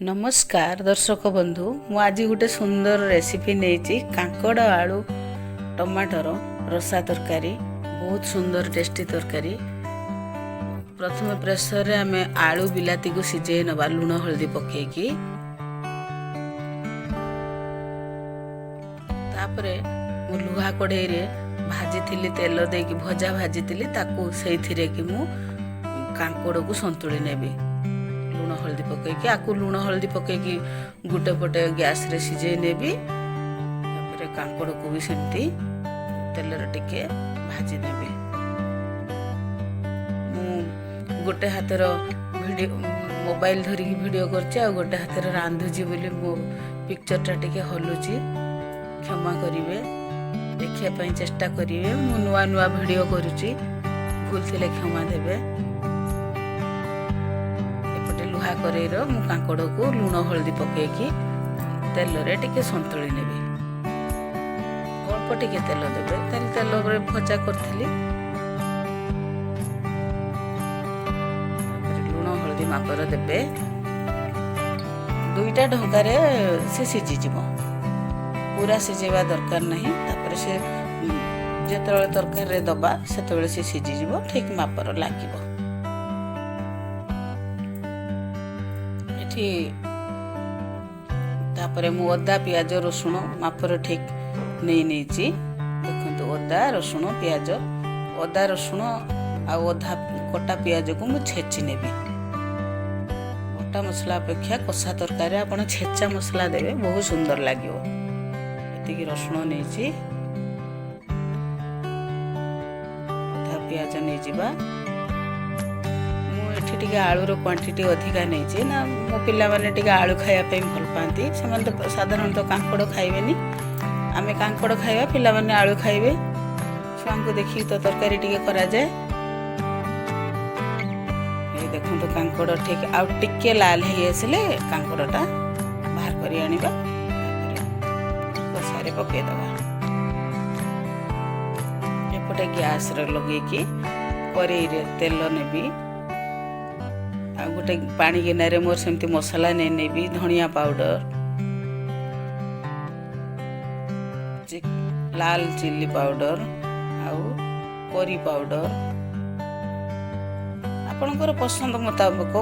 ନମସ୍କାର ଦର୍ଶକ ବନ୍ଧୁ, ମୁଁ ଆଜି ଗୋଟେ ସୁନ୍ଦର ରେସିପି ନେଇଛି, କାଙ୍କଡ଼ ଆଳୁ ଟମାଟର ରସା ତରକାରୀ। ବହୁତ ସୁନ୍ଦର ଟେଷ୍ଟି ତରକାରୀ। ପ୍ରଥମେ ପ୍ରେସରରେ ଆମେ ଆଳୁ ବିଲାତିକୁ ସିଝେଇ ନେବା ଲୁଣ ହଳଦୀ ପକେଇକି। ତାପରେ ମୁଁ ଲୁହା କଢ଼େଇରେ ଭାଜିଥିଲି, ତେଲ ଦେଇକି ଭଜା ଭାଜିଥିଲି, ତାକୁ ସେଇଥିରେ କି ମୁଁ କାଙ୍କଡ଼କୁ ସନ୍ତୁଳି ନେବି ଲୁଣ ହଳଦୀ ପକେଇକି। ଆକୁ ଲୁଣ ହଳଦୀ ପକେଇକି ଗୋଟେ ପଟେ ଗ୍ୟାସରେ ସିଝେଇ ନେବି। ତାପରେ କାଙ୍କଡ଼କୁ ବି ସେମିତି ତେଲରେ ଟିକେ ଭାଜି ନେବି। ମୁଁ ଗୋଟେ ହାତର ଭିଡ଼ିଓ ମୋବାଇଲ ଧରିକି ଭିଡ଼ିଓ କରୁଛି ଆଉ ଗୋଟେ ହାତରେ ରାନ୍ଧୁଛି ବୋଲି ମୋ ପିକ୍ଚରଟା ଟିକେ ହଲୁଛି, କ୍ଷମା କରିବେ। ଦେଖିବା ପାଇଁ ଚେଷ୍ଟା କରିବେ। ମୁଁ ନୂଆ ନୂଆ ଭିଡ଼ିଓ କରୁଛି, ଭୁଲ ଥିଲେ କ୍ଷମା ଦେବେ। ଏପଟେ ଲୁହା କରେଇର ମୁଁ କାଙ୍କଡ଼କୁ ଲୁଣ ହଳଦୀ ପକେଇକି ତେଲରେ ଟିକେ ସନ୍ତୁଳି ନେବି। ଅଳ୍ପ ଟିକେ ତେଲ ଦେବେ। ତାହେଲେ ତେଲରେ ଭଜା କରିଥିଲି। ତାପରେ ଲୁଣ ହଳଦୀ ମାପର ଦେବେ। ଦୁଇଟା ଢଙ୍କାରେ ସେ ସିଝିଯିବ, ପୁରା ସିଝେଇବା ଦରକାର ନାହିଁ। ତାପରେ ସେ ଯେତେବେଳେ ତରକାରୀରେ ଦେବା ସେତେବେଳେ ସେ ସିଝିଯିବ, ଠିକ୍ ମାପର ଲାଗିବ। ଏଠି ତାପରେ ମୁଁ ଅଦା ପିଆଜ ରସୁଣ ମାପର ଠିକ୍ ନେଇ ନେଇଛି। ଦେଖନ୍ତୁ, ଅଦା ରସୁଣ ପିଆଜ, ଅଦା ରସୁଣ ଆଉ ଅଧା କଟା ପିଆଜକୁ ମୁଁ ଛେଚି ନେବି। ବଟା ମସଲା ଅପେକ୍ଷା କଷା ତରକାରୀରେ ଆପଣ ଛେଚା ମସଲା ଦେବେ, ବହୁତ ସୁନ୍ଦର ଲାଗିବ। ଏତିକି ରସୁଣ ନେଇଛି, ଅଧା ପିଆଜ ନେଇଯିବା। ମୁଁ ଏଠି ଟିକେ ଆଳୁର କ୍ୱାଣ୍ଟିଟି ଅଧିକା ନେଇଛି ନା, ମୋ ପିଲାମାନେ ଟିକେ ଆଳୁ ଖାଇବା ପାଇଁ ଭଲ ପାଆନ୍ତି। ସେମାନେ ତ ସାଧାରଣତଃ କାଙ୍କଡ଼ ଖାଇବେନି, ଆମେ କାଙ୍କଡ଼ ଖାଇବା, ପିଲାମାନେ ଆଳୁ ଖାଇବେ। ଛୁଆଙ୍କୁ ଦେଖିକି ତ ତରକାରୀ ଟିକେ କରାଯାଏ। ଏଇ ଦେଖନ୍ତୁ, କାଙ୍କଡ଼ ଠିକ୍ ଆଉ ଟିକେ ଲାଲ ହେଇ ଆସିଲେ କାଙ୍କଡ଼ଟା ବାହାର କରି ଆଣିବା, ତାପରେ କଷାରେ ପକେଇଦେବା। ଏପଟେ ଗ୍ୟାସରେ ଲଗେଇକି କରେଇରେ ତେଲ ନେବି ଆଉ ଗୋଟେ ପାଣି ଗିନାରେ ମୋର ସେମିତି ମସଲା ନେଇ ନେବି। ଧନିଆ ପାଉଡ଼ର, ଲାଲ ଚିଲି ପାଉଡ଼ର ଆଉ କରି ପାଉଡ଼ର, ଆପଣଙ୍କର ପସନ୍ଦ ମୁତାବକ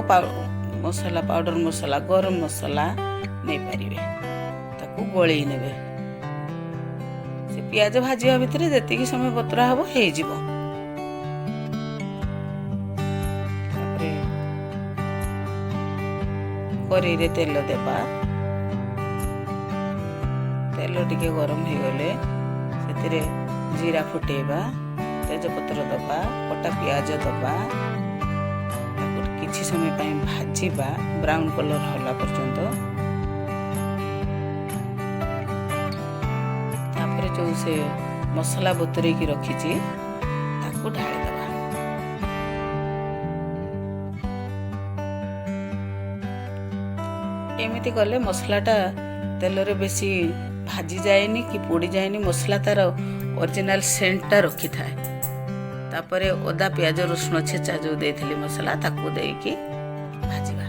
ମସଲା, ପାଉଡ଼ର ମସଲା, ଗରମ ମସଲା ନେଇପାରିବେ। ତାକୁ ଗୋଳେଇ ନେବେ। ସେ ପିଆଜ ଭାଜିବା ଭିତରେ ଯେତିକି ସମୟ ବତୁରା ହେବ ହେଇଯିବ। ତାପରେ କରେଇରେ ତେଲ ଦେବା। ତେଲ ଟିକେ ଗରମ ହେଇଗଲେ ସେଥିରେ ଜିରା ଫୁଟେଇବା, ତେଜପତ୍ର ଦେବା, କଟା ପିଆଜ ଦେବା। ତାକୁ କିଛି ସମୟ ପାଇଁ ଭାଜିବା ବ୍ରାଉନ୍ କଲର୍ ହେଲା ପର୍ଯ୍ୟନ୍ତ। ତାପରେ ଯେଉଁ ସେ ମସଲା ବତୁରେଇକି ରଖିଛି ତାକୁ ଢାଳିଦେବା। ଏମିତି କଲେ ମସଲାଟା ତେଲରେ ବେଶୀ ଭାଜି ଯାଏନି କି ପୋଡ଼ି ଯାଏନି, ମସଲା ତାର ଅରିଜିନାଲ ସେଣ୍ଟଟା ରଖିଥାଏ। ତାପରେ ଅଦା ପିଆଜ ରସୁଣ ଛେଚା ଯେଉଁ ଦେଇଥିଲି ମସଲା, ତାକୁ ଦେଇକି ଭାଜିବା।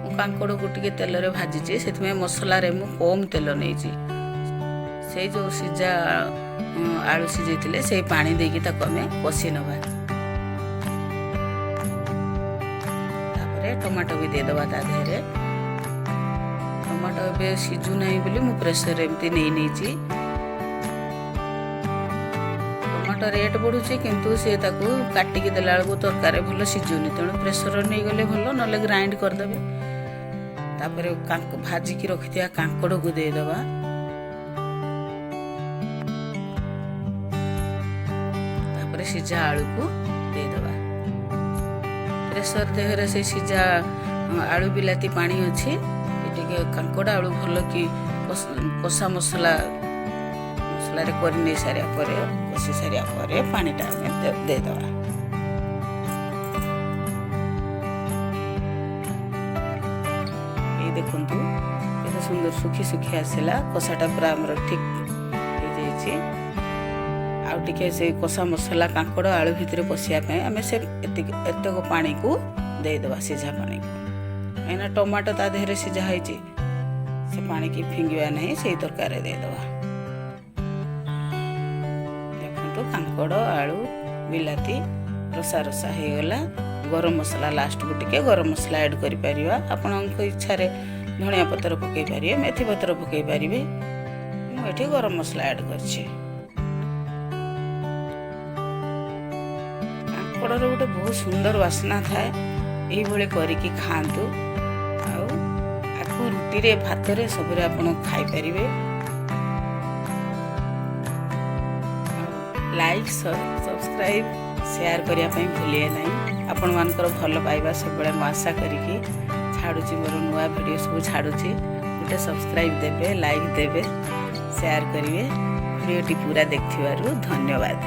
ମୁଁ କାଙ୍କଡ଼କୁ ଟିକେ ତେଲରେ ଭାଜିଛି, ସେଥିପାଇଁ ମସଲାରେ ମୁଁ କମ୍ ତେଲ ନେଇଛି। ସେଇ ଯେଉଁ ସିଝା ଆଳୁ ସିଝେଇଥିଲେ ସେଇ ପାଣି ଦେଇକି ତାକୁ ଆମେ କଷି ନେବା। ତାପରେ ଟମାଟୋ ବି ଦେଇଦେବା ତା ଦେହରେ। ଟମାଟୋ ଏବେ ସିଝୁନାହିଁ ବୋଲି ମୁଁ ପ୍ରେସରରେ ଏମିତି ନେଇ ନେଇଛି। ଟମାଟୋ ରେଟ୍ ବଢ଼ୁଛି, କିନ୍ତୁ ସେ ତାକୁ କାଟିକି ଦେଲା ବେଳକୁ ତରକାରୀ ଭଲ ସିଝୁନି, ତେଣୁ ପ୍ରେସରରେ ନେଇଗଲେ ଭଲ, ନହେଲେ ଗ୍ରାଇଣ୍ଡ କରିଦେବେ। ତାପରେ ଭାଜିକି ରଖିଥିବା କାଙ୍କଡ଼କୁ ଦେଇଦେବା। ତାପରେ ସିଝା ଆଳୁକୁ ଦେଇଦେବା। ପ୍ରେସର ଦେହରେ ସେଇ ସିଝା ଆଳୁ ବିଲାତି ପାଣି ଅଛି, ଏ ଟିକେ କାଙ୍କଡ଼ ଆଳୁ ଭଲ କି କଷା ମସଲାରେ କରି ନେଇ ସାରିବା ପରେ, କଷି ସାରିବା ପରେ ପାଣିଟା ଆମେ ଦେଇଦେବା। ଏଇ ଦେଖନ୍ତୁ, କେତେ ସୁନ୍ଦର ଶୁଖି ଶୁଖି ଆସିଲା। କଷାଟା ପୁରା ଆମର ଠିକ୍ ହେଇଯାଇଛି। ଆଉ ଟିକେ ସେଇ କଷା ମସଲା କାଙ୍କଡ଼ ଆଳୁ ଭିତରେ ପଶିବା ପାଇଁ ଆମେ ସେ ଏତିକି ଏତକ ପାଣିକୁ ଦେଇଦେବା, ସିଝା ପାଣିକୁ। କାହିଁକିନା ଟମାଟୋ ତା ଦେହରେ ସିଝା ହେଇଛି, ସେ ପାଣିକି ଫିଙ୍ଗିବା ନାହିଁ, ସେଇ ତରକାରୀରେ ଦେଇଦେବା। ଦେଖନ୍ତୁ, କାଙ୍କଡ଼ ଆଳୁ ବିଲାତି ରସା ରସା ହେଇଗଲା। ଗରମ ମସଲା, ଲାଷ୍ଟକୁ ଟିକେ ଗରମ ମସଲା ଆଡ଼୍ କରିପାରିବା। ଆପଣଙ୍କ ଇଚ୍ଛାରେ ଧନିଆ ପତ୍ର ପକାଇ ପାରିବେ, ମେଥି ପତ୍ର ପକାଇ ପାରିବେ। ମୁଁ ଏଠି ଗରମ ମସଲା ଆଡ଼୍ କରିଛି। କାଙ୍କଡ଼ର ଗୋଟେ ବହୁତ ସୁନ୍ଦର ବାସ୍ନା ଥାଏ। ଏଇଭଳି କରିକି ଖାଆନ୍ତୁ ଆଉ ଆକୁ ରୁଟିରେ, ଭାତରେ, ସବୁରେ ଆପଣ ଖାଇପାରିବେ। ଲାଇକ୍, ସବସ୍କ୍ରାଇବ୍, ସେୟାର କରିବା ପାଇଁ ଭୁଲିବେ ନାହିଁ। ଆପଣମାନଙ୍କର ଭଲ ପାଇବା ସବୁବେଳେ ମୁଁ ଆଶା କରିକି ଛାଡ଼ୁଛି। ମୋର ନୂଆ ଭିଡ଼ିଓ ସବୁ ଛାଡ଼ୁଛି। ଗୋଟେ ସବସ୍କ୍ରାଇବ୍ ଦେବେ, ଲାଇକ୍ ଦେବେ, ସେୟାର କରିବେ। ଭିଡ଼ିଓଟି ପୁରା ଦେଖିଥିବାରୁ ଧନ୍ୟବାଦ।